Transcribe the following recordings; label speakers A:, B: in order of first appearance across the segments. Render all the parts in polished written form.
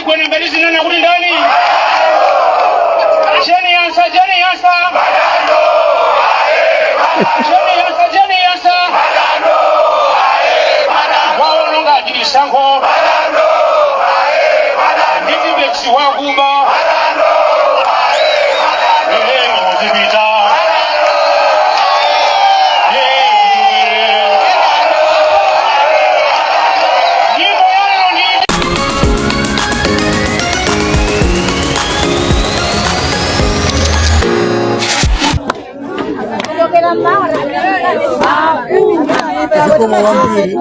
A: Chigwenembe tizinena kuti ndani? Jane Ansah, Jane Ansah, Jane Ansah, Jane Ansah waononga chisankho ndi Tipp-Ex wakuba. Ehe, muzipita. Eh, nyimbo yalero ndi
B: Zikomo kwambiri.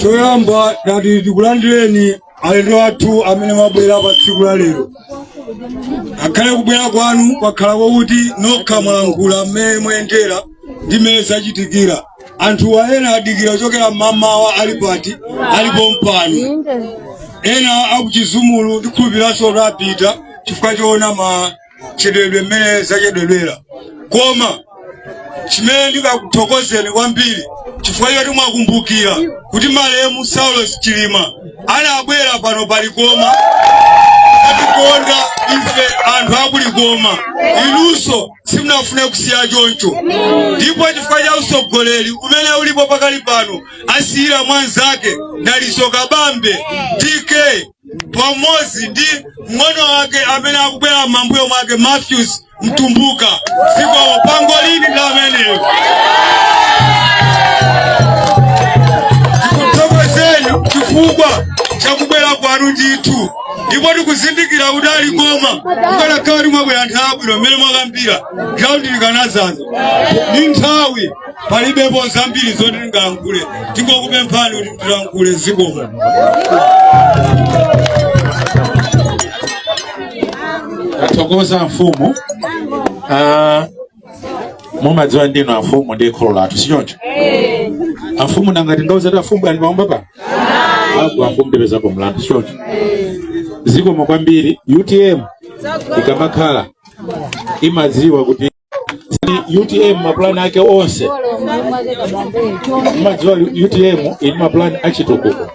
B: Choyamba tati tikulandireni alendo athu amene mwabwera pa tsiku la lero. Akhale kubwera kwanu kwakhala kwakuti nokha mwalankhula mmene mwayendera ndi mmene zachitikira. Anthuwa ena adikira kuchokera mmamawa, ali pati, alipo mpano. Ena akuchizumulu, ndikhulupiranso kuti apita chifukwa choona machedwedwe mmene zachedwedwera. Koma chimene ndingakuthokozeni kwambiri, chifukwa choti mwakumbukira kuti malemu Saulos Chilima anabwera pano palikoma katikonda ife anthu akulikoma, inunso simunafune kusiya choncho. Ndipo chifukwa cha usogoleri umene ulipo pakali pano, asiyira mwanzake Dalitso Kabambe DK pamodzi ndi mng'ono wake amene akubwera m'mambuyo mwake, Matthews Mtumbuka. Zikomo. Pangolini ndi ameneyo. Tikuthokozeni chifukwa chakubwera kwanu ndithu, ndipo tikuzindikira kuti alikoma mukanakhala kuti mwabwera nthawi yabwino mmene mwakambira, ground likanazaza ni nthawi. Palibepo zambiri zoti tingalankhule, tingokupemphani kuti tilankhule. Zikomo.
C: Tathokoza mfumu. Mumadziwa ndinu amfumu ndi kholo lathu, sichoncho amfumu? Nanga tingauza kuti afumu ali paomba pa apo amfumu ndipezapo mlandu, sichoncho? Zikomo kwambiri. UTM ikamakhala imadziwa kuti UTM mapulani ake onse, mumadziwa UTM ili mapulani achitukuko,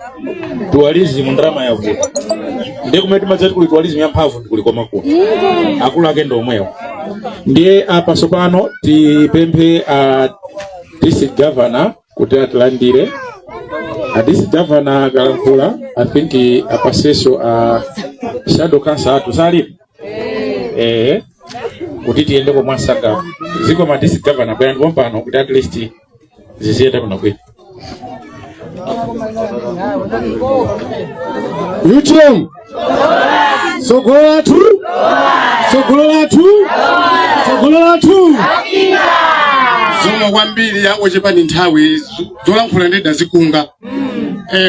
C: tourism, ndalama yavuta ndiye kumene timadziwa kuti kuli tourism yamphamvu ndi kulikoma kuno, akulu ake ndi omwewo. Ndiye apa tsopano tipemphe a district governor kuti atilandire. A district governor akalankhula, I think apasenso a shadow council athu salipo kuti tiyende komwasanga. Zikomo district governor, bwera ndipo pano kuti at least ziziyenda kuno kwino.
B: UTM, tsogolo lathu, tsogolo lathu, tsogolo lathu.
D: Zikomo kwambiri. Yangochepa ni nthawi, zolankhula ndi dazikunga,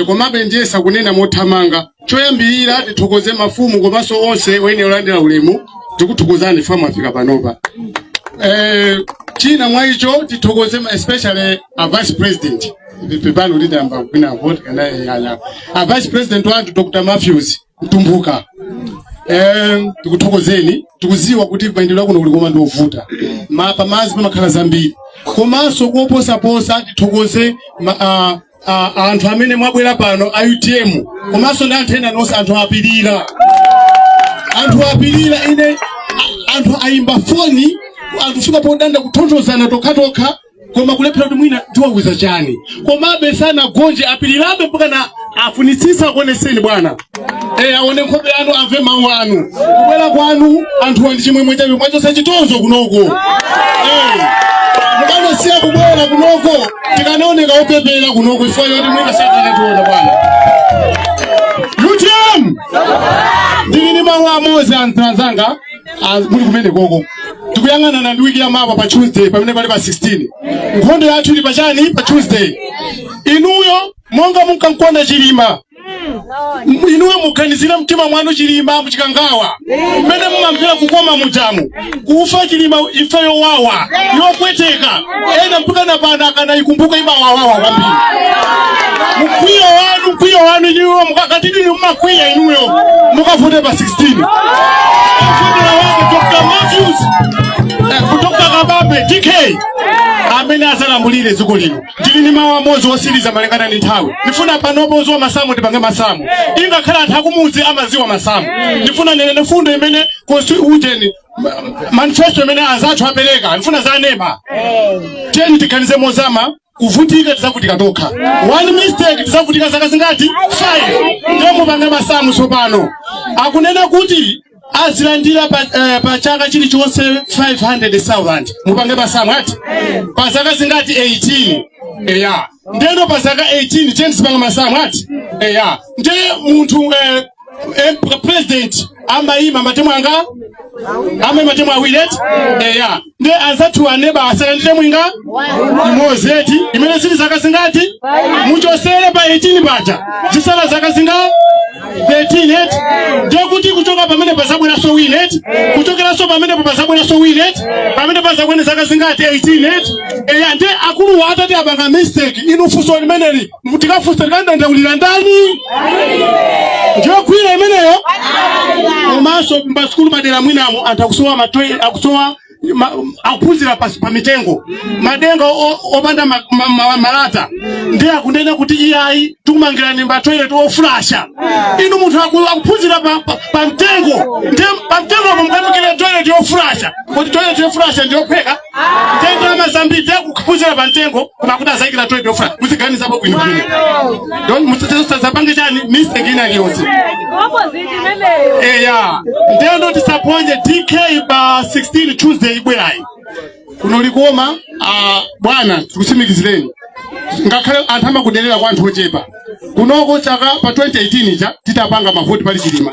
D: komabe ndiyesa kunena mothamanga. Choyambirira tithokoze mafumu komanso onse oyenera olandira ulemu, tikuthokozani chifukwa mwafika panopa. China mwa icho tithokoze especially a vice president, pepani kuti ndayamba kwinako tikana a vice president wathu Dr. Matthews Mtumbuka. Tikuthokozeni, tikuziwa kuti mayendedwe kuno kuli koma ndiovuta, mapa mazi pamakhala zambiri. Komanso koposaposa tithokoze anthu amene mwabwera pano a UTM komanso ndi anthu ena nonse. Anthu apirira, anthu apirira. Ine anthu ayimba foni, anthu fika podanda kuthonthozana tokhatokha, koma kulephera kuti mwina tiwawuza chani, komabe sanagonje, apirirabe mpaka na afunitsitsa akuoneseni bwana, aone nkhope yanu, amve mawu anu. Kubwera kwanu anthuwa ndi chimwemwe chabe, mwachotsa chitonzo kunoko. Mukanosiya kubwera kunoko tikanaoneka opepera kunoko chifukwa choti mwina sakanationa bwana. UTM, ndili ndi mawu amodzi. Anthu anzanga muli kumene koko, tikuyang'anana ndi wiki ya mawa pa Tuesday, pamene pali pa 16. Nkhondo yathu ili pachani? Pa Tuesday. Inuyo monga munkankonda Chilima, inuyo muganizire mtima mwanu Chilima muchikangawa mmene mumamvera kukoma mujamu. Kufa Chilima ife yowawa, yopweteka, ena mpaka na pano akanayikumbuka imawawawa kwambiri. Mkwiyo wanu, mkwiyo wanu inuyo mukakatidi mmakwiya inuyo mukavote pa 16 mvotera wake Dr. Matthews, Dr. Kabambe. Kabambe DK amene azalamulire dziko lino. Ndili ndi mawu amodzi osiriza malingana ndi nthawi. Ndifuna panopo oziwa masamu tipange masamu, ingakhale anthu akumudzi amaziwa masamu. Ndifuna nene fundo imene ujeni manifesto imene anzathu apereka, ndifuna zanema. Tiyeni tiganize mozama. Kuvutika tizavutika tokha. One mistake, tizavutika zaka zingati? 5. Ndiye mupange masamu. Tsopano akunena kuti azilandira pa chaka chilichonse 500,000. Mupange masamu ati pa zaka zingati? 18. Eya, ndeno pa zaka 18, tiyeni tipange masamu ati. Eya, ndiye munthu president amayima matemu anga, amayima matemu awiri eti? Eya, ndiye anzathu aneba asalandire mwinga imodzi eti, imene zili zaka zingati? Muchosere pa 18 paja, zisala zaka zinga? 13 eti? Ndiye kuti kuchoka pamene pazabweranso wina eti, kuchokeranso pamenepo pazabweranso wina eti, pamene pazabwene zaka zingati? 18 eti? Eya, ndiye akuluwa atati apanga mistake, inu funso limeneli tikafunsa, tikandandaulira ndani? Ndiyokwira imeneyo. Komanso masukulu madera mwinamo anthu akusowa akusowa akuphunzira pa mitengo, madenga opanda malata. Ndiye akunena kuti iyayi, tikumangirani ma toilet ofulasha. Inu, munthu akuphunzira pa mtengo, ndiye pa mtengo apo mukamikire toilet yofulasha? Kuti toilet yofulasha ndiyopheka? Ndiye ndalama zambiri. Ndiye kuphunzira pa mtengo, koma kuti azayikira toilet yofulasha. Muziganizapo bwino bwino. Don't musapange chani mistake ina iliyonse.
E: Opposite imeneyo.
D: Eya, ndendo tisaponye DK pa 16 Tuesday ibwerayi kuno Likoma. Bwana, tikusimikizireni, ngakhale anthu amakudelera kwa anthu ochepa kunoko, chaka pa 2018 cha titapanga mavoti pali Chilima,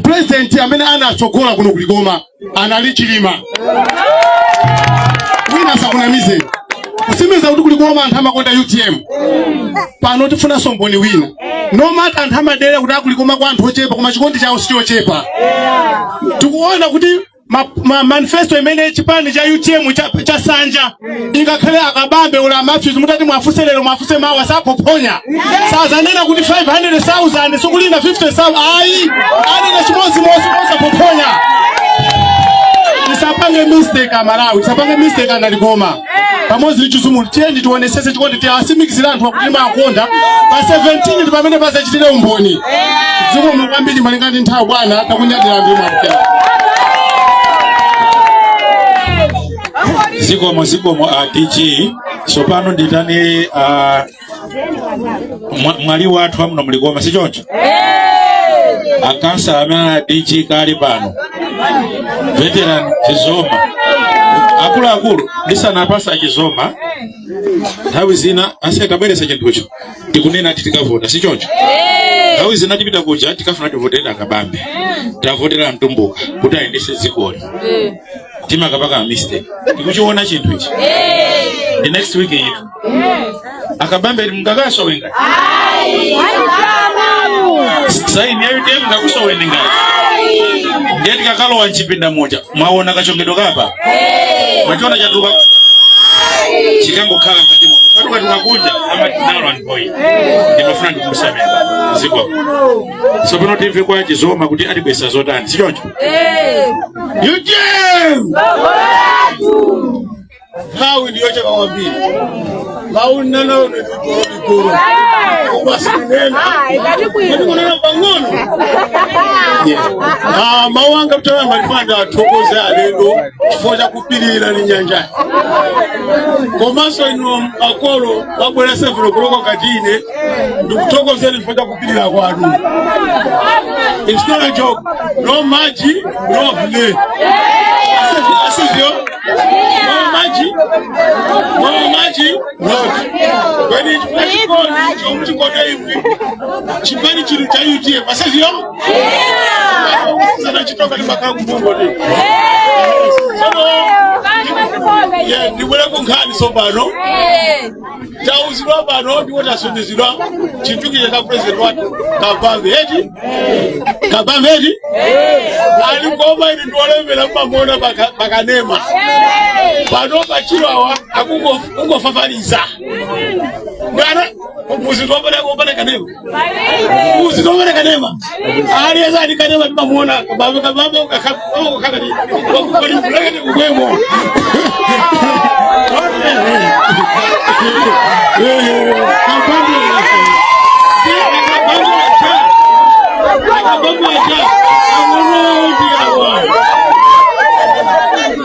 D: president amene anatsogola kuno kulikoma anali Chilima. Wina asakunamizeni. Kusimiza kuti kulikoma anthu amakonda UTM. Pano tifunanso mboni wina. No matter anthu amadera kuti akulikoma kwa anthu ochepa, koma chikondi chawo sichochepa. Tikuona kuti ma manifesto imene chipani cha UTM cha sanja, ingakhale akabambe ula Matthews, mutati mwafuse lero, mwafuse mawa, saphophonya. Sazanena kuti 500,000 sikulina 50,000, ayi, anena chimodzimodzi osaphophonya. Tisapange mistake Amalawi, tisapange mistake analikoma pamodzi ndi Chizumulu. Tiyeni tionesese chikondi, tiasimikizira anthu akuti timakonda. Pa 17 ndi pamene pazachitire umboni. Zikomo kwambiri malinga ndi nthawi. Bwana, takunyadira ndi mwakupera.
C: Zikomo, zikomo a DG. Sopano nditani mwali wathu amuno mulikoma, sichoncho? Akansala amene a DG kali pano, veteran Chizoma. Akuluakulu, ndisanapasa Chizoma, nthawi zina asetabweresa chinthucho, tikunena ati tikavota, sichoncho? Nthawi zina tipita kuja, tikafuna tivotera Akabambe, tavotera Mtumbuka kuti ayendese dzikoli, timakapaka mistake. Tikuchiona chinthu ichi ndi next week itu Akabambe mngakasowenga saini ya UTM ngakusoweni ngati. Ndiye tikakalowa mchipinda moja, mwaona kachongedwe kapa, mwachiona chatuka, chikangokhala mkati mo katukatuka kunja amati null and void. Ndimafuna ndikusamira ziko. Sopano timve kwa Chizoma kuti atibwesa zotani, sichoncho?
F: UTM, nthawi ndiyochepa kwambiri. Mawu nanawo ndikulikulu, koma sikunena, ndikunena pang'ono. Ah, mawu anga kutayamba ndifuna athokoze alendo chifukwa chakupirira ni nyanjayi, komanso inu makolo wabwera 7 o'clock kati ine ndikuthokozeni chifukwa chakupirira kwanu. It's not a joke. No maji, no vile. Asivyo? No maji, no maji, no. Kweni chifukwa chikondi chomwe chikonda ivi chipani chili cha UTM. Asivyo? Sana chitoka ni makangu mungu ni. Sono, yeah, ndibwere kunkhani sopano. Tauzidwa pano ndipo tasindizidwa chipikire cha president wathu Kabambe eti, Kabambe eti ali koma ili ndiolembera mmamona pakanema pano pachilo awa akungofafaniza. Ndana muzindu wopanda kanema, muzindu wopanda kanema, aliyeza ali kanema timamuona kababa kababa kakati kali kukwemo.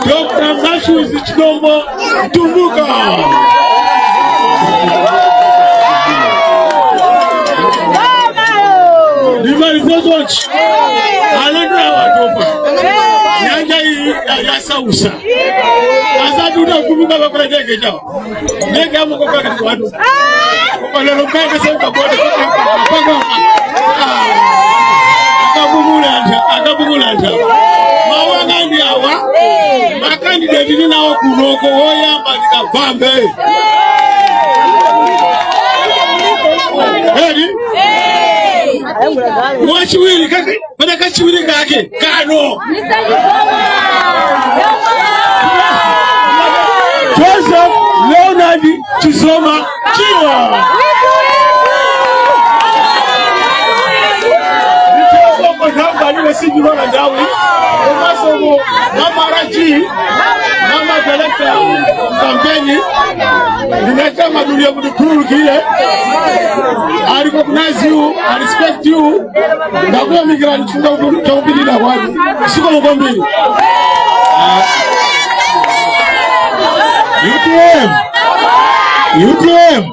F: Dr. Matthews Chidombo Mtumbuka. Ndimalize chonchi. Alendo awatopa. Nyanja iyi yasausa. Asati unakumbuka bakora ndege chao. Ndege amo kwa kwa watu. Lero mkaende sasa ukabone. Akabumula akabumula mawu anga ndi awa makandideti tili nawo kunoko woyamba ndi Kabambe. Edi wachiwiri kake pana kachiwiri kake kano Joseph Leonard Chisoma Chiwa. Mama Raji, mama director kampeni, ndinachama madulia mudikhululukire. I recognize you, I respect you. Ndakuyamikira chifukwa chakupirira kwanu. Zikomo kwambiri.
C: UTM UTM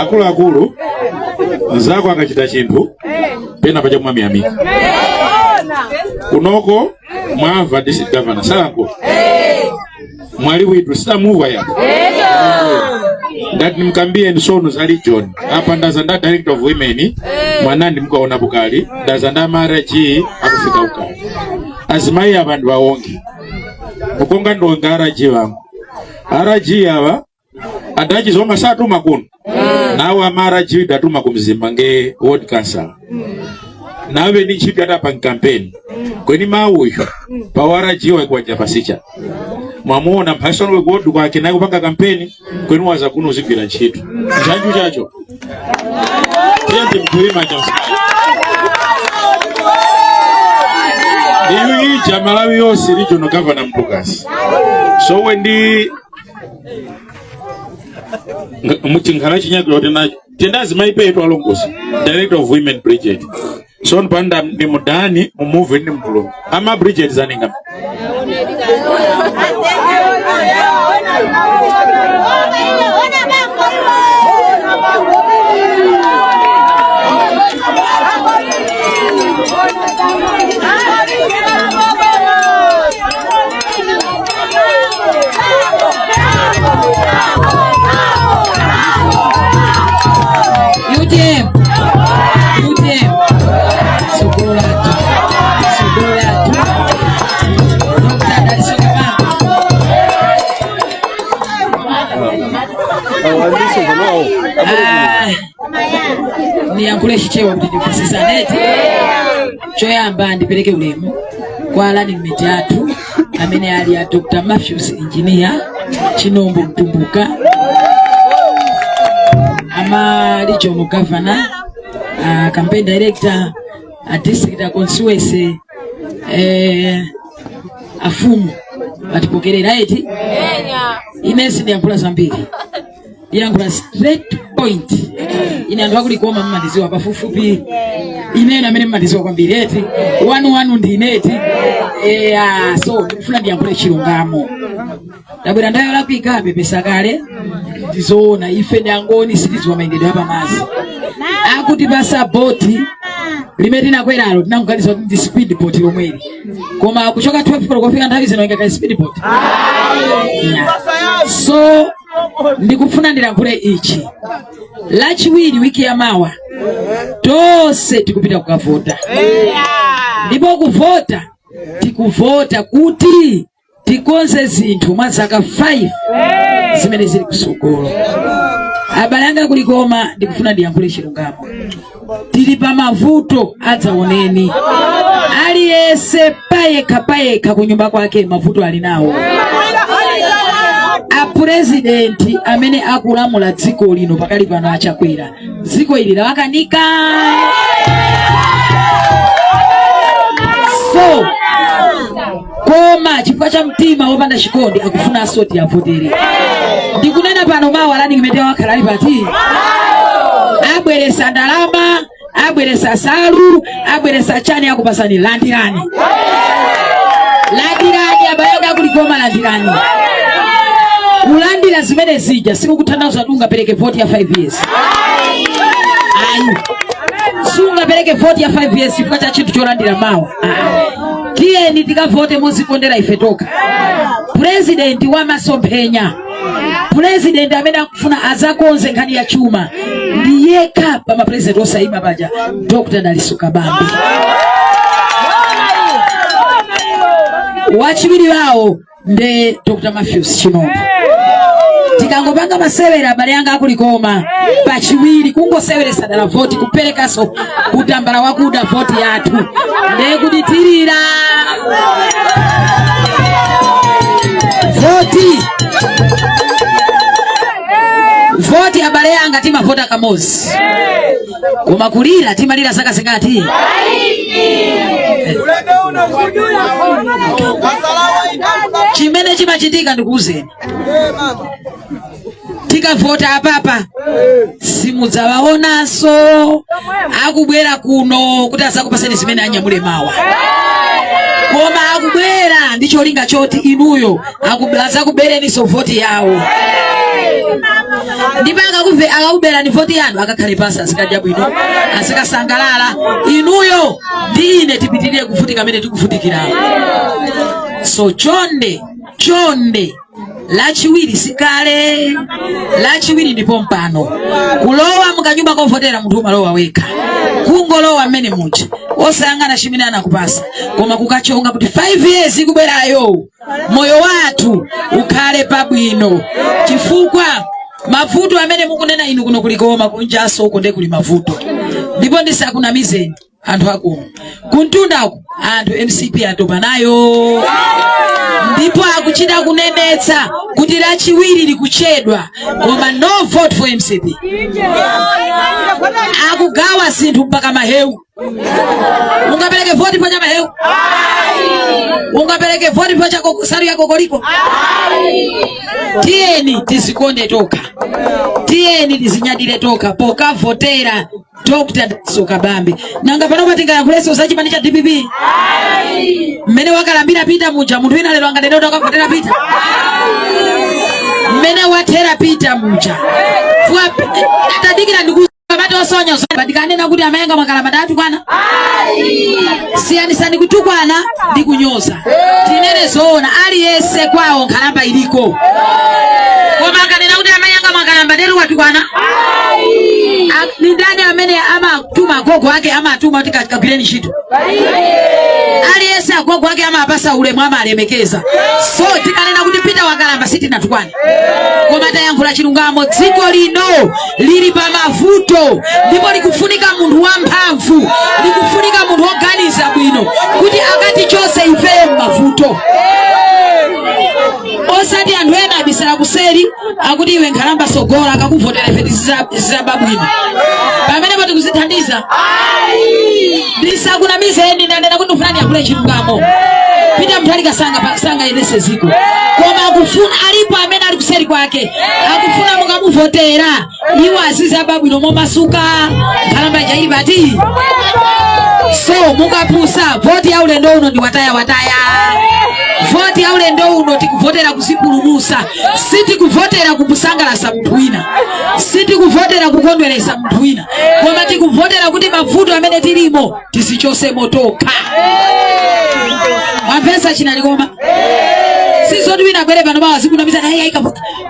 C: akuluakulu nzako akachita chinthu pena paja kumamiyamika kunoko mwamva district governor salanko mwali witu sitamuvwa yapo ndati nimkambie nsono za region apa ndaza nda director of women mwanandi mukaona bukali ndaza nda mara G akufika ukali azimayi abantu bawonge mukonga ndonga RG wangu RG ava adachizoma satuma kuno nawo ama RG datuma kumzimba nge ward council nawe ni ntchito yatapa campaign kweni mauyu pa RG waikuwaja pasicha mwamuona mphasano wekuwodi kwake naye kupanga kampeni kweni waza kuno uzigwira ntchito nchanju chacho tiyende mkulima cha ndiyu ija Malawi yonse regional governor Mtukasi so we ndi muchinkhala chinyakiro tinacho tendazi maipetu alongozi director of women Bridget so panda ndi mudani mumuve ndi mtulume ama Bridget zaninga
G: UTM UTM Tsogolo lathu, tsogolo lathu. Dr. Dalitso Kabambe. Ah, niyankhule Chichewa kuti ndimvesesane. Choyamba ndipereke ulemu kwa running mate athu amene ali a Dr. Matthews Engineer Chinombo Mtumbuka, ama regional governor, campaign director, a district constituency, afumu atipokerera eti. Ine sindiyankhula zambiri, ndiyankhula straight point. Ine anthu akulikoma mmandiziwa pafupifupi, inene amene mmandiziwa kwambiri eti wanu wanu ndine eti. So ndikufuna ndiyankhule chilungamo. Ndabwera ndayo lakwika pepesa kale, ndizoona ife ndi angoni sitidziwa mayendedwe apamazi. Akuti pasa boti limene tinakweralo tinakuganiza kuti ndi speed boat lomweli, koma kuchoka 12 koloko kufika nthawi zino ingakali speed boat. Yeah. So ndikufuna ndilankhule ichi: Lachiwiri wiki ya mawa tonse tikupita kukavota, ndipo kuvota tikuvota kuti tikonze zinthu mwa zaka 5 zimene zili kusogolo. Abale anga kulikoma, ndikufuna ndiyankhule chilungamo. Tili pa mavuto adzaoneni. Aliyense payekha payekha kunyumba kwake mavuto ali nawo. Apurezidenti amene akulamula dziko lino pakali pano, aChakwera, dziko ili lawakanika. So koma chifukwa cha mtima wopanda chikondi akufunanso tiavotere. Ndikunena pano, mawa running mate wakhala ali pati? Abweresa ndalama, abweresa salu, abweresa chani, akupasani. Landirani, landirani abale anga aku Likoma, landirani. Kulandira zimene zija sikukutanthauza kuti ungapereke voti ya 5 years, ayi. Sungapereke voti ya 5 years chifukwa cha chinthu cholandira mawa. Ah. Tiyeni tikavote mozikondera ife tokha. Purezidenti wa masomphenya, purezidenti amene akufuna azakonze nkhani ya chuma ndi yekha pa mapurezidenti osayima paja, Dr Dalitso Kabambe. Wachiwiri wawo nde Dr Matthews Chinopo. Tikangopanga masewera, abale anga aku Likoma, pachiwiri kungoseweresa dala voti, kuperekanso kutambala wakuda voti yathu, nde kuti tilira voti. Voti, abale anga, timavota kamozi, koma kulira timalira zaka zingati? Chimene chimachitika, ndikuwuzeni, tikavota apapa simudzawaonanso akubwera kuno kuti azakupaseni zimene anyamule mawa, koma akubwera ndi cholinga choti inuyo azakubereniso voti yawo. Ndipo akakuberani voti yanu, akakhale pasi, azikadya bwino, azikasangalala. Inuyo ndi ine tipitirire kuvutika amene tikuvutikirawo. So chonde chonde, Lachiwiri sikale, Lachiwiri ndipo mpano. Kulowa mukanyumba kovotera, munthu umalowa wekha, kungolowa mmene muja osayang'ana chimene anakupasa, koma kukachonga kuti 5 years ikubwerayo moyo wathu ukhale pabwino, chifukwa mavuto amene mukunena inu kuno ku Likoma, kunjaso uko nde kuli mavuto. Ndipo ndisakunamizeni, anthu akuno kumtundaku, anthu MCP atopa nayo, ndipo akuchita kunenetsa kuti Lachiwiri likuchedwa, koma no vote for MCP. Akugawa zinthu mpaka mahewu. Ungapereke voti pa mahewu? Ungapereke voti pa salu ya kokoliko? Tiyeni tizikonde tokha, tiyeni tizinyadire tokha pokavotera Dr. Dalitso Kabambe. Nanga panopa tingayankhulenso za chipani cha DPP? Mmene wakalambira Peter muja, munthu wina lero anganene kuti akavotera Peter? Mmene wathera Peter muja. Fuwa tadikira ndiku amati osonyoza, ndikanena kuti amayanga mwakalamba, ndatukwana? Siyanisani kutukwana ndi kunyoza. Tinene zoona, aliyense kwawo nkhalamba iliko, koma akanena kuti amayanga mwakalamba, ndetu watukwana? Ni ndani amene amatuma agogo ake, amatuma kuti kagwireni ntchito? Aliyense agogo ake amapasa ulemu, amalemekeza. So tikanena kuti Peter wakalamba, sitinatukwane, koma tayankhula chilungamo. Dziko lino lili pa mavuto ndipo likufunika munthu wamphamvu, likufunika munthu woganiza bwino kuti akatichose ifeyo m'mavuto, osati anthu ena abisala kuseri akuti iwe nkhalamba sogola, akakuvotera ife tizizaba bwino. Pamenepo tikuzithandiza? Ndisakunamizeni, ndanena kuti ndikufuna ndiyankhule chilungamo. Peter Mutharika sangayendese ziko, koma akufuna, alipo amene ali kuseri kwake akufuna mukamuvotera iwo azizaba bwino momasuka, nkhalamba ija ili pati? So mukapusa, voti ya ulendo uno ndi wataya wataya. Voti ya ulendo uno tikuvotera kuzipulumusa, sitikuvotera kukusangalasa munthu wina, sitikuvotera kukondweresa munthu wina, koma tikuvotera kuti mavuto amene tilimo tizichosemo tokha. Mwamvetsa china Likoma? Sizoti wina abwere pano mawa zikunamiza naye ayi.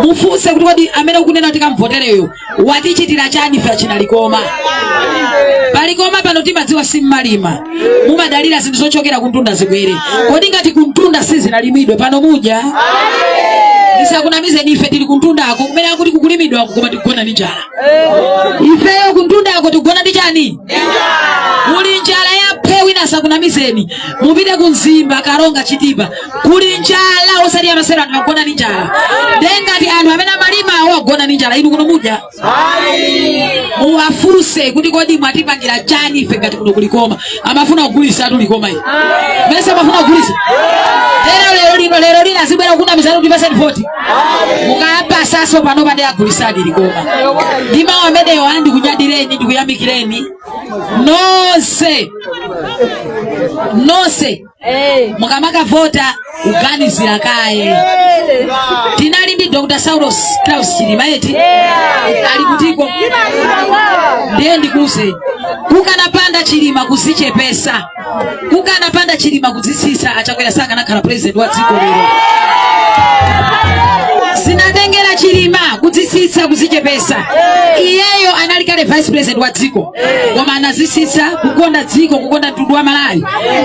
G: Mufunse kuti kodi amene ukunena kuti kamvotereyo watichitira chani ife achina Likoma? PaLikoma pano timadziwa simmalima, mumadalira zinthu zochokera kuntunda zibwere. Kodi ngati kuntunda sizinalimidwe, pano mudya? Ndisakunamizeni, ife tili kuntundako kumene akuti kukulimidwako, koma tikugona ndi njala. Ifeyo kuntundako tikugona ndi chani? Muli njala ya phe wina. Asakunamizeni. Mupite ku Mzimba, Karonga, Chitipa, kuli njala osati yamasewera, anthu akugona ndi njala. Ndiye ngati anthu amene amalima awo agona ndi njala, inu kuno mudya? Muwafunse kuti kodi mwatipangira chani ife ngati kuno kulikoma? Amafuna kugulisa atu Likoma iyi, mese amafuna kugulisa. Lero lero lino lero lino azibwera kunamizana kuti paseni voti, mukapasaso pano pande agulisadi Likoma. Ndi mawu amenewa ndikunyadileni, ndikuyamikireni nonse nonse. Mukamakavota kuganizira kaye. Tinali ndi Dr. Saulos Klaus Chilima eti, ali kutiko? Ndiye ndikuuze, kukanapanda Chilima kuzichepesa, kukanapanda Chilima kudzitsitsa, aChakwera sakanakhala president wa dziko lero. Zinatengera Chilima kudzitsitsa, kuzichepesa. Iyeyo anali kale vice president wa dziko, koma anazitsitsa, kukonda dziko, kukonda mtundu wa Malawi,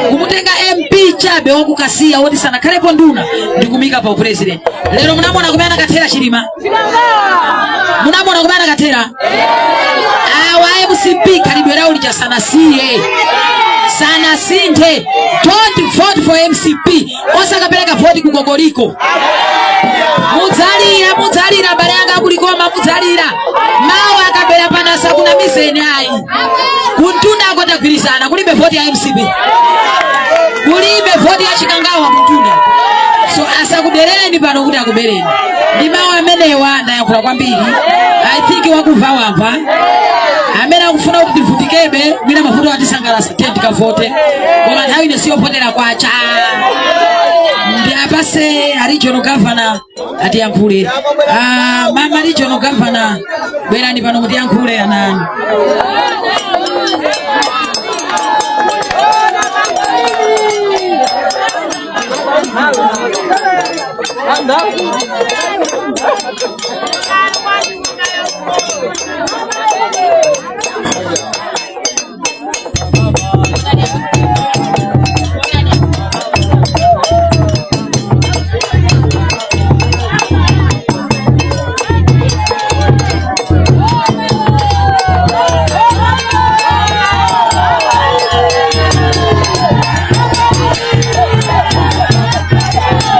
G: kumutenga MP chabe wakukasiya woti sanakhalepo nduna ndikumika pa president. Lero munamona kumene anakathera Chilima? Munamona kumene anakathera? Awa MCP khalidwe lawo lija sanasiye, sanasinthe. Don't vote for MCP. Osakapereka voti ku kokoliko, mudzalira, mudzalira. Abale anga akulikoma, mudzalira. Mawu akabwera pano asakunamizeni ayi. Kuntunda akotagwirizana, kulibe voti ya MCP, kulibe voti ya Chikangawa kuntunda. So asakubereni pano kuti akubereni. Ndi mawu amenewa, ndayankhula kwambiri. I think wakumva wamva. Amene akufuna kuti tivutikebe, mwina mavuto atisangalasa, tiye tikavote, koma nthawi ino siyovotera kwacha. Ndi apase a regional governor atiyankhule. Ah, mama regional governor, bwerani pano mutiyankhule anani.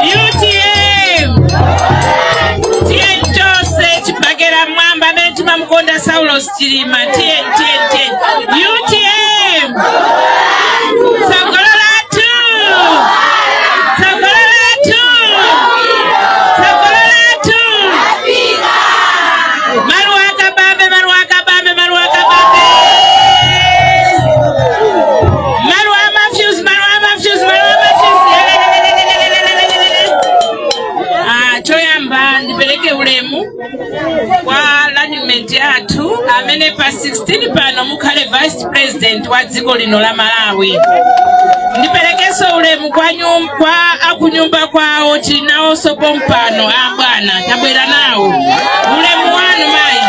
H: UTM tiye chose chibakera mwamba amene timamukonda Saulos Chilima. Tiye tiye tiye UTM, tsogolo lathu, tsogolo lathu, tsogolo lathu. Maluwa akabambe, maluwa akabambe, maluwa akabambe, maluwa amafuse, maluwa amafuse, maluwa amafuse. Ah, choyamba ndipereke ulemu kwa running mate yathu amene pa 16 pano mukhale vice president wa dziko lino la Malawi. Ndiperekenso ulemu kwa akunyumba kwawo, tili nawonso pompano. A bwana, tabwera nawo, ulemu wanu mayi.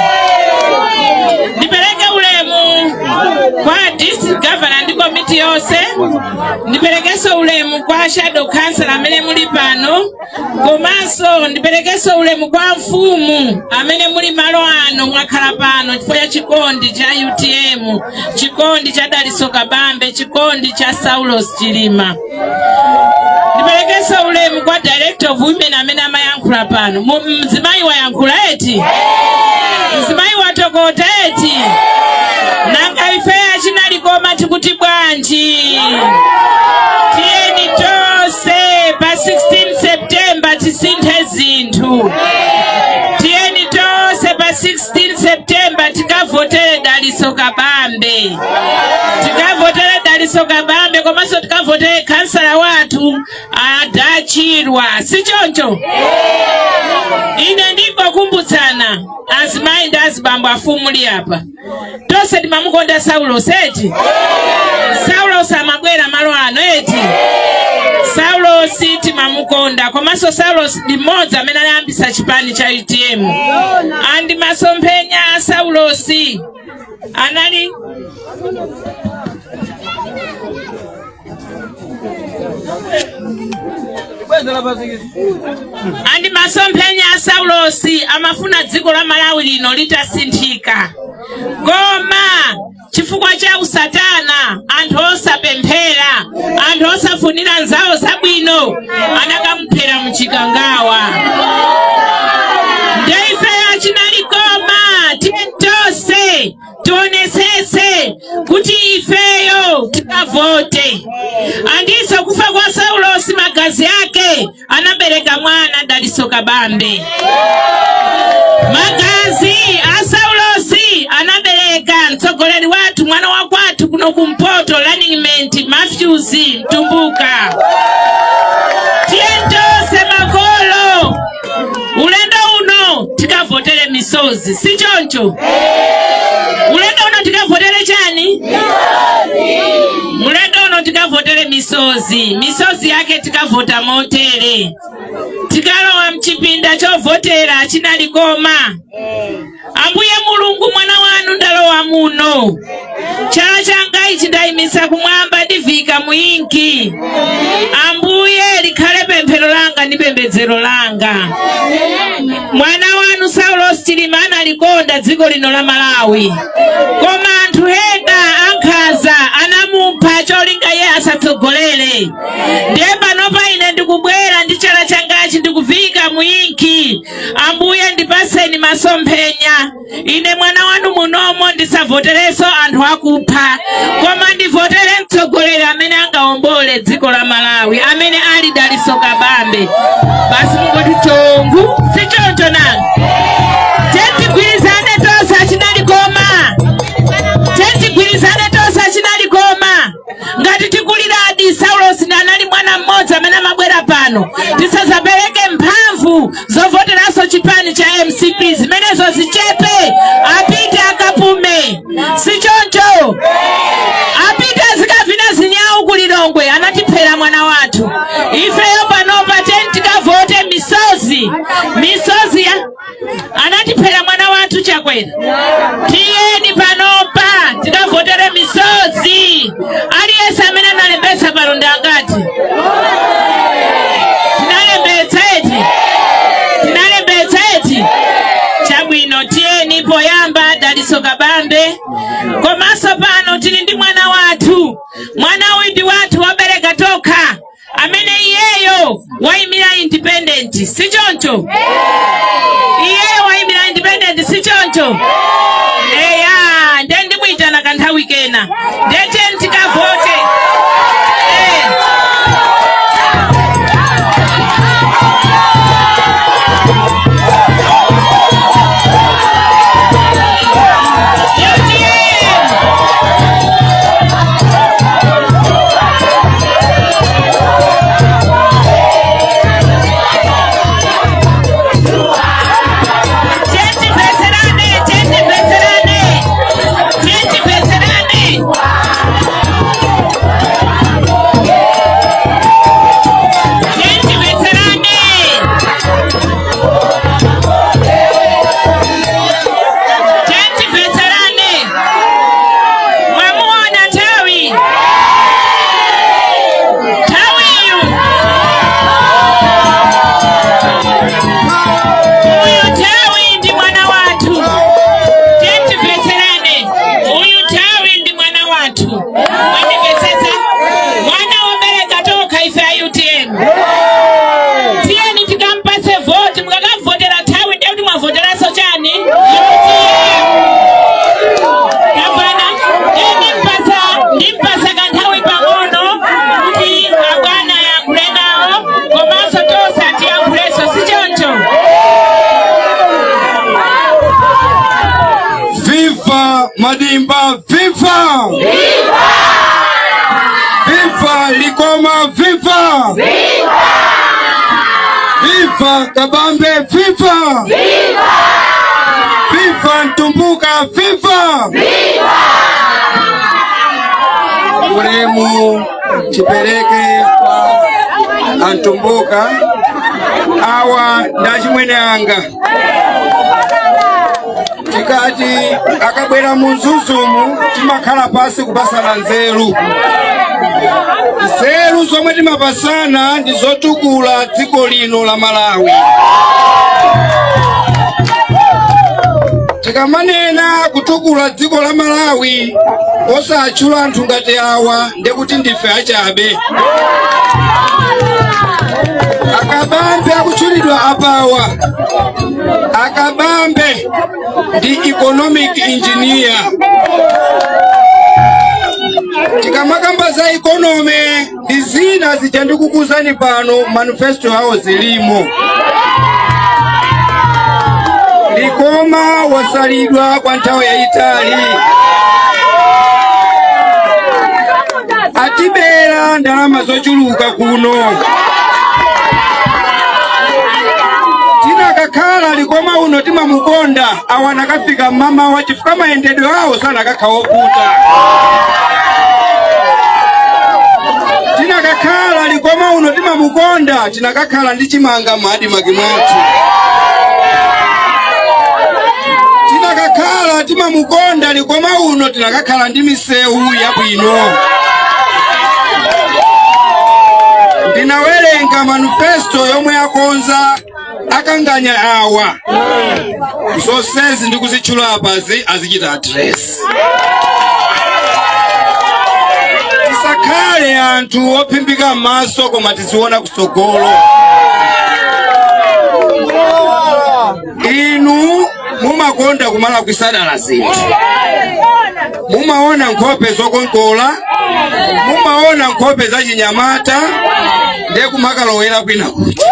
H: Ndipereke ulemu kwa district governor ndi komiti yonse. Ndiperekenso ulemu kwa shadow council amene muli pano, komanso ndiperekenso ulemu kwa mfumu amene muli malo ano. Mwakhala pano chifukwa cha chikondi cha UTM, chikondi cha Dalitso Kabambe, chikondi cha Saulos Chilima. Ndiperekenso ulemu kwa director of women amene amayankhula pano. Mzimayi wayankhula eti, mzimayi watokota eti. Nanga ife achinalikoma tikuti bwanji? Tiyeni tonse pa 16 September tisinthe zinthu. Tiyeni tonse pa 16 September tikavotere Dalitso Kabambe, tikavotere Dalitso Kabambe, komanso tikavotere kansala wathu Adachirwa, si choncho? Ine ndingokumbutsana, azimayi ndi azibambo, afumu apa, tonse timamukonda Saulos eti. Saulos amabwera malo ano eti. Saulos timamukonda, komanso Saulos ndi mmodzi amene anayambisa chipani cha UTM, and masomphenya a Saulos anali and masomphenya a Saulosi amafuna dziko la Malawi lino litasinthika, koma chifukwa cha usatana, anthu osapemphera. osafunira nzawo zabwino anakamuphera mchikangawa. Nde ifeyo achina Likoma tonse tionesese kuti ifeyo tikavote. Andiso kufa kwa Saulosi, magazi ake anabereka mwana Daliso Kabambe. Magazi a Saulosi anabereka mtsogoleri wathu, mwana wa kwathu kuno kumpoto, running mate Matthews Mtumbuka. Tiye tonse makolo, ulendo uno tikavotere misozi, si choncho? Ulendo uno tikavotere chani? Ulendo uno tikavotere misozi. Misozi yake tikavota motere: tikalowa mchipinda chovotera china Likoma, "Ambuye Mulungu, mwana wanu ndalowa muno, chala changa ichi ndayimisa kumwamba, ndivika mu inki. Ambuye, likhale pemphero langa ndi pembedzero langa. Mwana wanu Saulos Chilima analikonda dziko lino la Malawi, koma anthu ena ankhanza anamupha cholinga iye asatsogolere. Ndiye panopa ine ndikubwera ndi chala changachi, ndikuvika mu inki. Ambuye, ndipaseni masomphenya. Ine mwana wanu munomo ndisavoterenso anthu akupha, koma ndivotere mtsogoleri amene angawombole dziko la Malawi, amene ali Daliso Kabambe." Basi, mungoti chongu, si choncho nanga? Tentigwirizane tonse achina Likoma, tentigwirizane tonse achina Likoma. Ngati tikuliradi Saulos anali mwana mmodzi amene amabwera pano, tisazapereke mphamvu zovoteranso chipani cha MCP. Zimenezo zichepe, apite akapume, si choncho? Apite azikavina zinyawu kulilongwe, anatiphera mwana wathu. Ifeyo panopa teni tikavote misozi, misozi ya anatiphera mwana wathu Chakwera. Tiyeni panopa tikavotere misozi. Aliyense amene analembetsa pano ndi angati? Tinalembetsa eti? Tinalembetsa eti? Chabwino, tiyeni poyamba Daliso Kabambe. Komanso pano tili ndi mwana wathu, mwana uyu ndi wathu wobereka tokha, amene iyeyo wayimira independent, si choncho? Iyeyo wayimira independent, si choncho? Eya, nde ndimuyitana kanthawi kena. Ndeteni tikavote. Eh. UTM! Tiyeni tiyeni tiyeni tiyeni tiyeni. Mwamuona Tawi, Tawiyu uyu. Tawi ndi mwana wathu. Tiyeni, uyu Tawi ndi mwana wathu, mwandimvetsetsa? Mwana wobereka tokha ife a UTM. Tiyeni tikampatse voti. Mukakamvotera Tawi, ndiye kuti mwavoteranso chani? UTM. Kapana ndiye ndimpasa kanthawi pang'ono kuti abwana ayankhule nawo, komanso tonse atiyankhulenso, si choncho?
B: Viva Madimba, viva! Viva Likoma, viva! Viva Kabambe, viva! Viva Ntumbuka, viva! Ulemu chipereke kwa Antumbuka, awa ndachimwene anga. Tikati akabwera mu Mzuzumu timakhala pasi kupasana nzeru. Nzeru zomwe timapasana ndi zotukula dziko lino la Malawi. Tikamanena kutukula dziko la Malawi osatchula anthu ngati awa, ndekuti ndife achabe. Akabambe akutchulidwa apawa, Akabambe ndi economic engineer. Tikamakamba za economy ndi zina zija ndikukuzani pano, manifesto yawo zilimo. Likoma wasalidwa kwa nthawi yayitali, atibera ndalama zochuluka kuno. Tinakakhala Likoma uno timamukonda, awa anakafika mmamawa chifukwa mayendedwe awo sanakakhala ovuta. Tinakakhala Likoma uno timamukonda, tinakakhala ndi chimanga m'ADMARC mwathu. Tinakakhala timamukonda Likoma uno, tinakakhala ndi misewu yabwino. Ndinawerenga manifesto yomwe akonza akanganya awa, zonsezi ndikuzitchula apazi azichita address. Tisakhale anthu ophimbika m'maso, koma tiziona kutsogolo. Inu mumakonda kumalakwisa dala zinthu, mumaona nkhope zokongola, mumaona nkhope za chinyamata, ndiye kumakalowera kwina kuti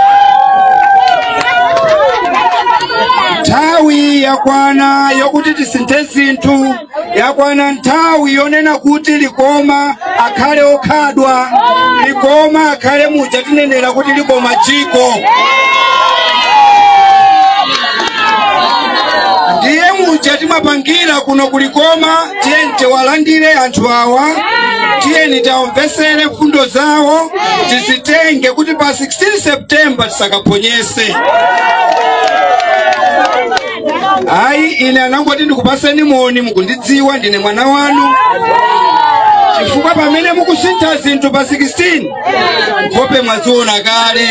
B: nthawi yakwana yokuti tisinthe zinthu. Yakwana nthawi yonena kuti Likoma akhale okhadwa, Likoma akhale muja tinenera kuti Likoma jiko. Ndiye muja timapangira kuno kulikoma. Tiyeni tiwalandire anthu awa, tiyeni tiwamvesere mfundo zawo, tizitenge kuti pa 16 September tisakaphonyese. Ayi, ine anangoti ndikupaseni moni, mukundidziwa ndine mwana wanu, chifukwa pamene mukusintha zinthu pa 16 nkhope mwaziona kale,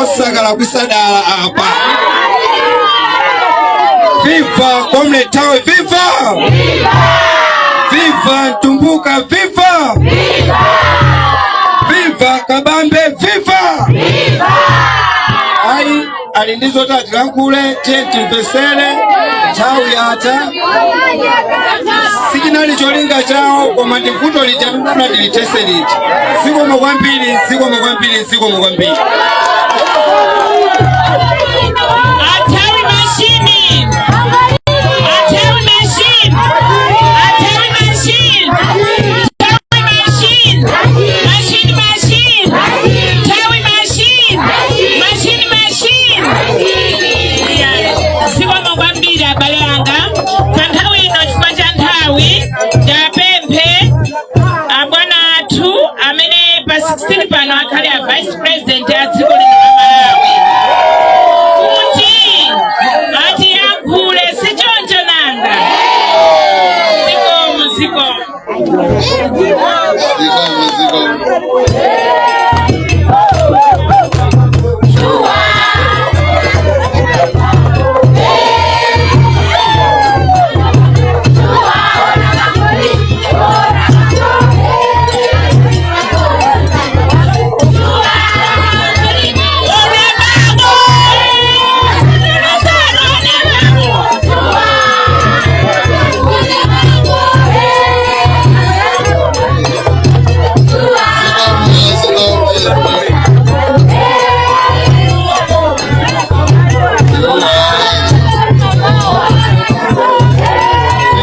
B: osakalakwisa dala apa. Viva Comrade Tawe, viva! Viva Mtumbuka, viva! Viva Kabambe, viva! Ayi, ali ndi zoti atilankhule, tiye timvesere. Nthawi yatha, sichinali cholinga chawo, koma ndi vuto lija tikufuna tilithese lija. Zikomo kwambiri, zikomo kwambiri, zikomo kwambiri.
H: Atawi machine! Atawi machine! Atawi machine! Tawi machine! Machine machine! Tawi machine! Machine machine! Zikomo kwambiri abale anga. Pa nthawi ino, chifukwa cha nthawi, ndapemphe abwana athu amene pa 16 pano akhale a vice president a dziko lino la Malawi kuti atiyankhule. Sichoncho nanga? Zikomo, zikomo.
I: Zikomo, zikomo. Zikomo, zikomo.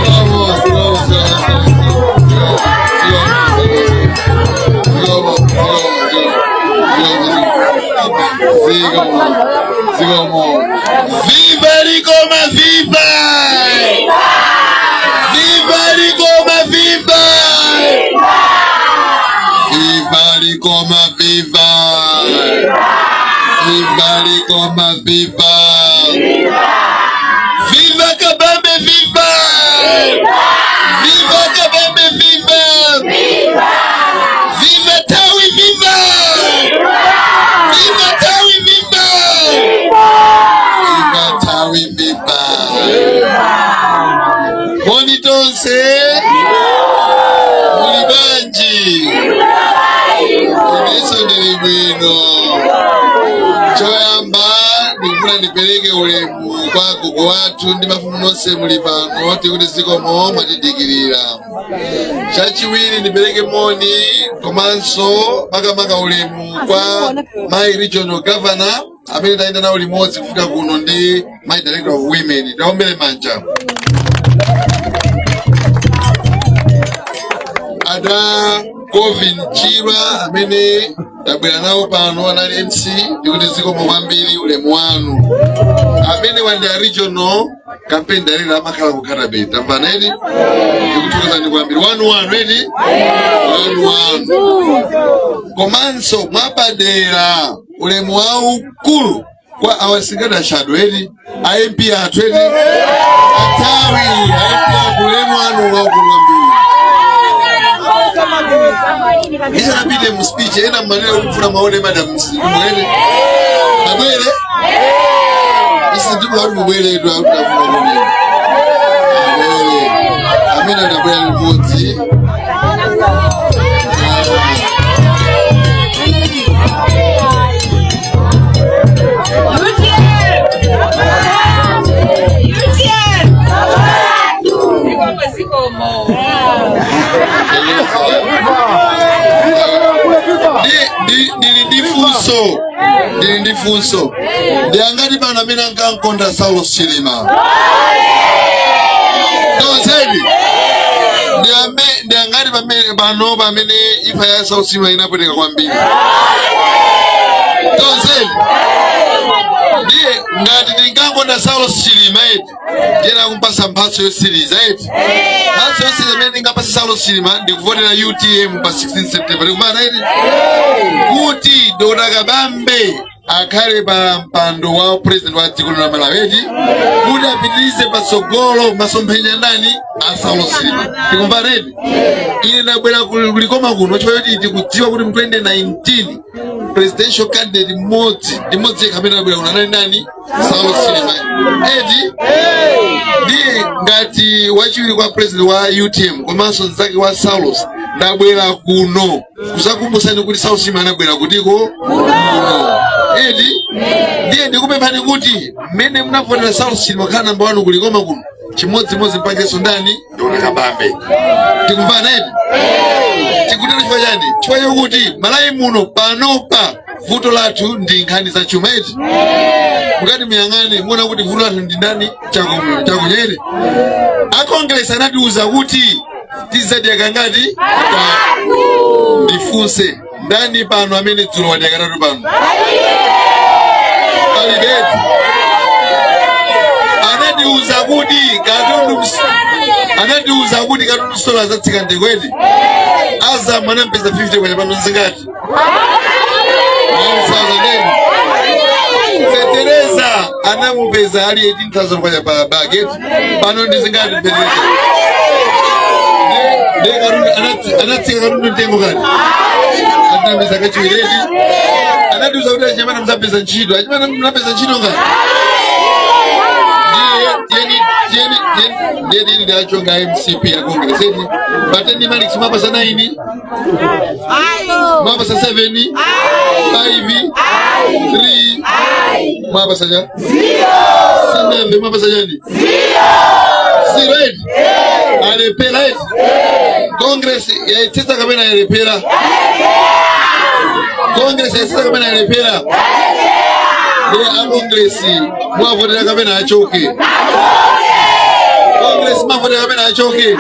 I: Zikomo, zikomo, zikomo. Zikomo, zikomo, zikomo. Viva Likoma, viva! Viva Likoma, viva! Viva Likoma, viva! Viva Likoma, viva! Viva Kabambe, viva! Viva Kabambe, viva! Viva Tawi, viva! Viva Tawi, viva! Viva Tawi, viva! Moni tonse, muli bwanji? bwino. Choyamba ndikufuna ndipereke ulemu kwa gogo wathu ndi mafumu nonse muli pano, tikuti zikomo mwatidikirira. Chachiwiri, ndipereke moni komanso makamaka ulemu kwa my regional governor amene tayenda nawo limodzi kufika kuno ndi my director of women. Taombere manja. Ada Govin Chirwa amene tabwera nawo pano anali MC, ndikuti zikomo kwambiri, ulemu wanu. Amene wandi a regional campaign director amakhala ku Katabe, tamvana edi? Ndikuthokozani kwambiri. Wanu wanu edi, wanu wanu. Komanso mwapadera ulemu waukulu kwa awasikana shadow edi, a MP athu edi, atawi a MP athu, ulemu wanu waukulu kwambiri. Ndisanapite mu speech, ena mmanena kufuna maone madam msikumbukene abwere isi ndipo kuti mubweredwa kuti afuna kuonera abwere amene adabwera limodzi.
H: Zikomo.
I: Ndili ndi funso. Ndi angati pano amene ankankonda Saulos Chilima? Tonsedi. Ndi angati pamene pano pamene imfa ya Saulos Chilima inapweteka kwambiri? Tonsedi. Ndiye ngati ndinkankonda Saulos Chilima eti, ndiye kumpasa mphatso yotsiriza eti. Mphatso yotsiriza imene ndingapase Saulos Chilima ndikuvotera UTM pa 16 September. Ndikumana eti kuti Dr. Kabambe akhale pa mpando wa president wa dziko lino la Malawi eti, kuti apitirize patsogolo masomphenya ndani a Saulos Chilima. Ndikumvana eti? Ine ndabwera kulikoma kuno chifukwa choti tikudziwa kuti mu 2019 presidential candidate mmodzi ndi mmodzi yekha amene anabwera kuno anali ndani? Saulos Chilima eti. Ndiye ngati wachiwiri kwa president wa UTM komanso mnzake wa Saulos, ndabwera kuno kuzakumbusani kuti Saulos Chilima anabwera kutiko kuno eti. Ndiye ndikupemphani kuti mmene munavotera Saulos Chilima kukhala namba 1 kulikoma kuno, chimodzimodzi mpangenso ndani? Dr. Kabambe. Tikumvana eti? Tikutero chifukwa chani? Chifukwa chokuti Malawi muno panopa vuto lathu ndi nkhani za chuma eti. Mukati muyang'ane muona kuti vuto lathu ndi ndani? Chakudya eti. A Congress anatiuza kuti tizadya kangati? Ndifunse, ndani pano amene dzulo wadya katatu pano? Palibeti. Anatiuza kuti katundu, anatiuza kuti katundu sola azatsika mtengo eti. Azam anampeza 50 kwacha, pano zingati? 1000. Fetereza anamupeza ali 18,000 kwacha pa bag eti, pano ndi zingati fetereza? Ndiye katundu anatsika katundu mtengo kati atinapeza kachiwiri eti. Anatiuza kuti achinyamata muzapeza ntchito. Achinyamata mnapeza ntchito ngati? Ndiye tiyeni ndachonga MCP ya Congress eti, pateni Malix mwapasa 9, mwapasa 7, 5, 3, mwapasa cha sinambe, mwapasa chani? 0 eti. Alepera eti. Congress yaitsitsa kapena yalepera? Congress yaitsitsa kapena yalepera? Ndiye a Congress mwavotera kapena achoke? Congress mwavotera kapena achoke?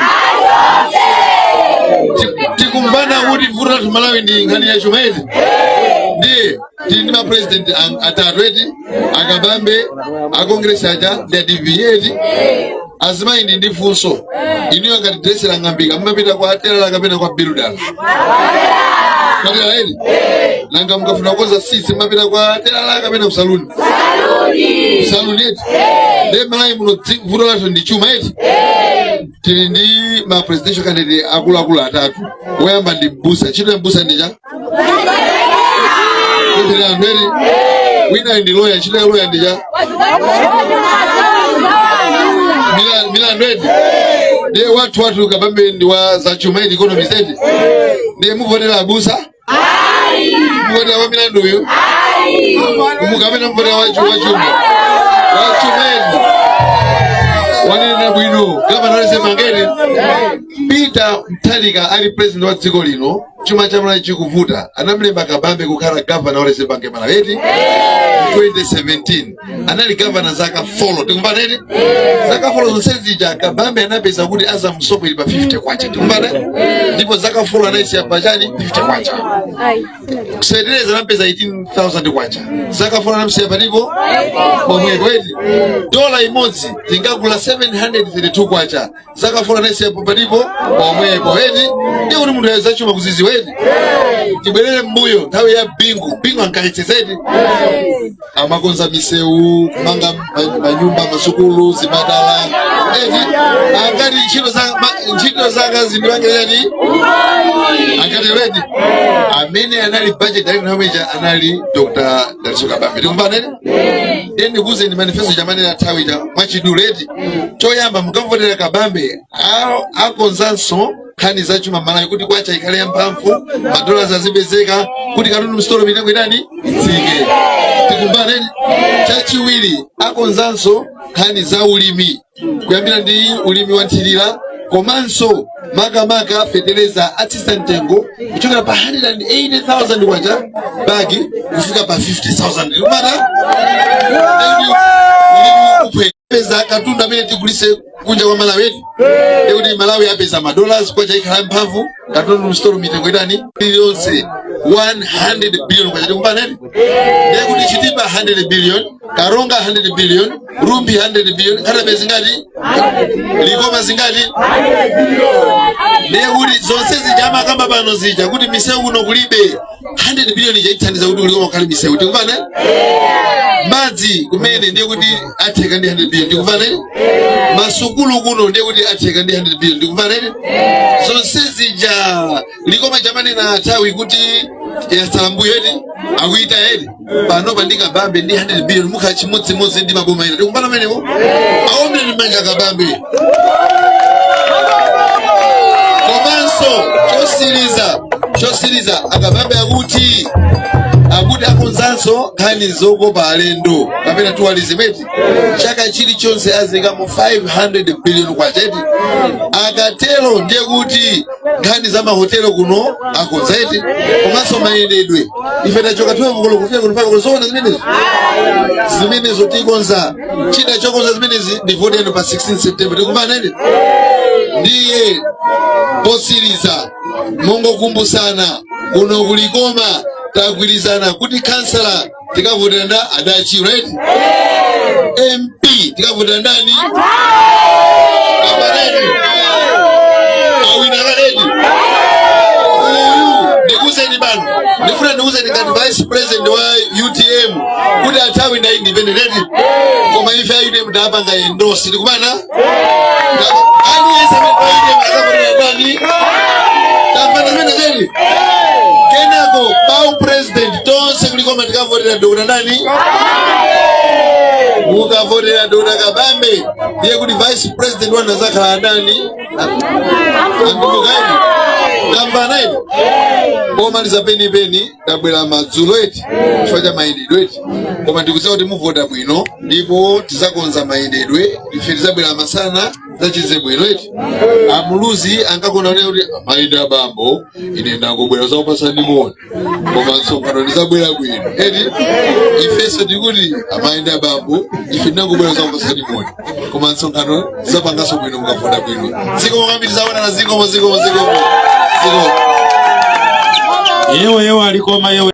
I: Tikumvana kuti vuto lathu Malawi ndi nkhani ya chuma eti. Ndiye tili ndi mapresident atatu eti, Akabambe, a Congress aja ndi a DPP eti. Azimayi, ndi funso. Inuyo ngati dress lang'ambika, mumapita kwa telala kapena kwa builder? Kwa telala eti. Nanga mukafuna kukonza tsitsi, mumapita kwa telala kapena kusaluni? Saluni eti. Ndiye Malawi muno vuto lathu ndi chuma eti. Tili ndi ma presidential candidate akuluakulu atatu. Woyamba ndi mbusa. Ntchito ya mbusa ndi cha kupemphera anthu eti. Wina ndi lawyer. Ntchito ya lawyer ndi cha milandu eti. Ndiye wathu wathu Kabambe ndi wa zachuma eti, economist eti. Ndiye muvotera abusa? Muvotera wa milandu uyu kapena muvotera wachuma? Wachuma eti? Wanena bwino gavana wa Reserve Bank eti? Peter Mutharika ali president wa dziko lino, chuma cha Malawi chikuvuta, anamlemba Kabambe kukhala gavana wa Reserve Bank ya Malawi eti? 2017 anali gavana zaka 4, tikumvana eti? Zaka 4 zonse zija Kabambe anapeza kuti Azam sopo ili pa 50 kwacha, tikumvana? Ndipo zaka 4 anayisiya pachani? 50 kwacha. Fetereza anapeza 18,000 kwacha, zaka 4 anamsiya palipo pomwepo eti? Dola imodzi tingagula 732 kwacha, zaka 4 anayisiya palipo pomwepo eti? Ndiye kuti munthu zachuma kuziziwa eti? Tibwerere mbuyo nthawi ya Bingu. Bingu ankayesetsa eti? Amakonza misewu, kumanga manyumba, masukulu, zipatala eti? Angati ntchito zanga zindiwangirani, angati eti? Amene anali budget director manager anali Dr. Dalitso Kabambe, tikumvana eti? Ndiye ndikuuzeni manifesto chamanena nthawi cha mwachidule eti? Choyamba, mukavotera Kabambe akonzanso nkhani zachuma Malawi kuti kwacha ikhale yamphamvu, madola azipezeka, kuti katundu msitolo mitengo itani? Itsike, tikumvana eti? Chachiwiri, akonzanso nkhani za ulimi, kuyambira ndi ulimi wa nthirira, komanso makamaka fetereza atsitsa mtengo kuchokera pa 180,000 kwacha bagi kufika pa 50,000, tikumvana? Upeza katundu amene tigulise kunja kwa Malawi eti? Ndikuti Malawi apeza madollars, kwacha ikhala mphamvu, katundu msitolo mitengo itani? Iliyonse 100 billion kwacha, tikumvana eti? Ndikuti Chitipa 100 billion, Karonga 100 billion, Rumphi 100 billion, Nkhata Bay zingati? Likoma zingati? Ndiye kuti zonse zija amakamba pano zija kuti misewu kuno kulibe, 100 billion ija ithandiza kuti kuLikoma kukhale misewu, tikumvana? Madzi kumene ndiye kuti atheka ndi 100 billion, tikumvana? Masukulu kuno ndiye kuti atheka ndi 100 billion, tikumvana? Zonse zija Likoma chamanena nthawi kuti yatsala mbuyo eti, akuita eti? Pano pa ndi Kabambe ndi 100 billion mukhala chimodzimodzi ndi maboma ena, tikumvana pamenepo? Aombere manja Kabambe. Komanso chosiriza, akabambe akuti akonzanso nkhani zokopa alendo kapena tourism eti? Chaka chilichonse azikamo 500 billion kwacha eti? Akatero ndiye kuti nkhani za mahotelo kuno akonza eti? Komanso mayendedwe, ife tachoka 12 koloko kufika kuno 5 koloko, zoona zimenezo? Zimenezo tikonza. Chida chokonza zimenezi ndi voti yanu pa 16 September, tikumvana eti? Ndiye posiriza, mongokumbusana, kuno kuLikoma tagwirizana kuti kansala tikavotera nda Adachi, right? MP tikavotera ndani? Abareni awina kaledi uyu. Ndikuuzeni pano, ndifuna ndikuuzeni ngati vice president wa UTM kuti athawi nda independent eti? Koma ife a UTM tapanga endorse, tikumvana? Aliyense amene wa UTM akavotera ndani? Tamvana zimene zedi? Kenako pau president tonse kuLikoma tikavotera Dr. ndani? Mukavotera Dr. Kabambe ndiye kuti vice president wanu azakhala ndani? Andumukaini. Tamvana iti? Pomaliza penipeni, tabwera madzulo eti, chifukwa cha mayendedwe eti? Koma ndikudziwa kuti muvota bwino ndipo tizakonza mayendedwe. Ife tizabwera masana zachize bwino eti? Amuluzi ankakonda kunena kuti, "Amayi abambo, ine ndangobwera zakupasani moni, koma msonkhano ndizabwera bwino," eti? Ifenso tikuti, "Amayi ndi abambo, ife ndinangobwera zakupasani moni, koma msonkhano tizapanganso bwino mukavota bwino." Zikomo kwambiri, zaonana. Zikomo, zikomo, zikomo, zikomo.
C: Yewe yewe, aLikoma yewe.